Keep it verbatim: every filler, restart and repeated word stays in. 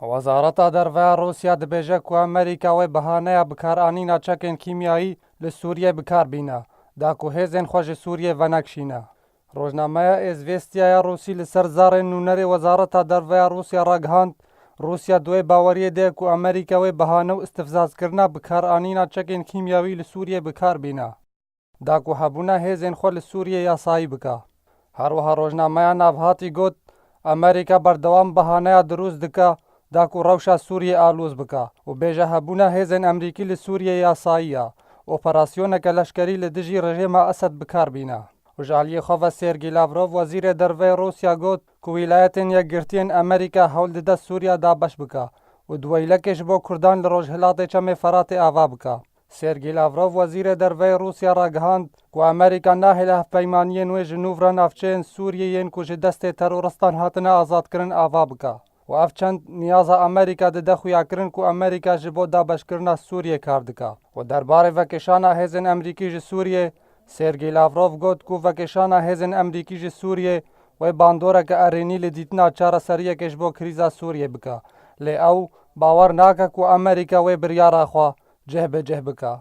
Wezareta Derve ya Rûsya dibêje ku Amerîka wê bihaneya bikaranîna çekên kîmyayî li Sûriyê bi kar bîne, da ku hêzên xwe ji Sûriyê venekşîne. Rojnameya Êzvêstiya ya Rûsî li ser zarên nûnerê Wezareta Derve ya Rûsya ragihand, Rûsya di wê baweriyê de ye ku Amerîka wê bihane û istifzazkirina bikaranîna çekên kîmyawî li Sûriyê bi kar bîne, da ku hebûna hêzên xwe li Sûriyê yasayî bike. Her wiha rojnameya navhatî got, Amerîka berdewam bihaneya dirûst dike, da ku rewşa Sûriyê alûz bike û bêje hebûna hêzên Amerîkî li Sûriyê yasayî ye, operasyoneke leşkerî li dijî rejêma Esed bi kar bîne. Û ji aliyê xwe ve Sergî Lavrov, Wezîrê Derve yê Rûsya got ku Wîlayetên Yekgirtiyên Amerîka hewl dide Sûriya dabeş bike û diweylekê ji bo Kurdan li Rojhilatê Çemê Feratê ava bike. Sergî Lavrov, Wezîrê Derve yê Rûsya ragihand ku Amerîka nahêle hevpeymaniyên wê ji nû re navçeyên Sûriyê yên ku ji destê teroristan hatine azadkirin ava bike û ev çend niyaza Amerîka dide xuyakirin ku Amerîka ji bo dabeşkirina Sûriyê kar dike. Û derbarê vekişana hêzên Amerîkî ji Sûriyê, Sergî Lavrov got ku vekişana hêzên Amerîkî ji Sûriyê wê bandoreke erênî li dîtina çareseriyekê ji bo krîza Sûriyê bike. Lê ew bawer nake ku Amerîka wê biryara xwe cih bi cih bike.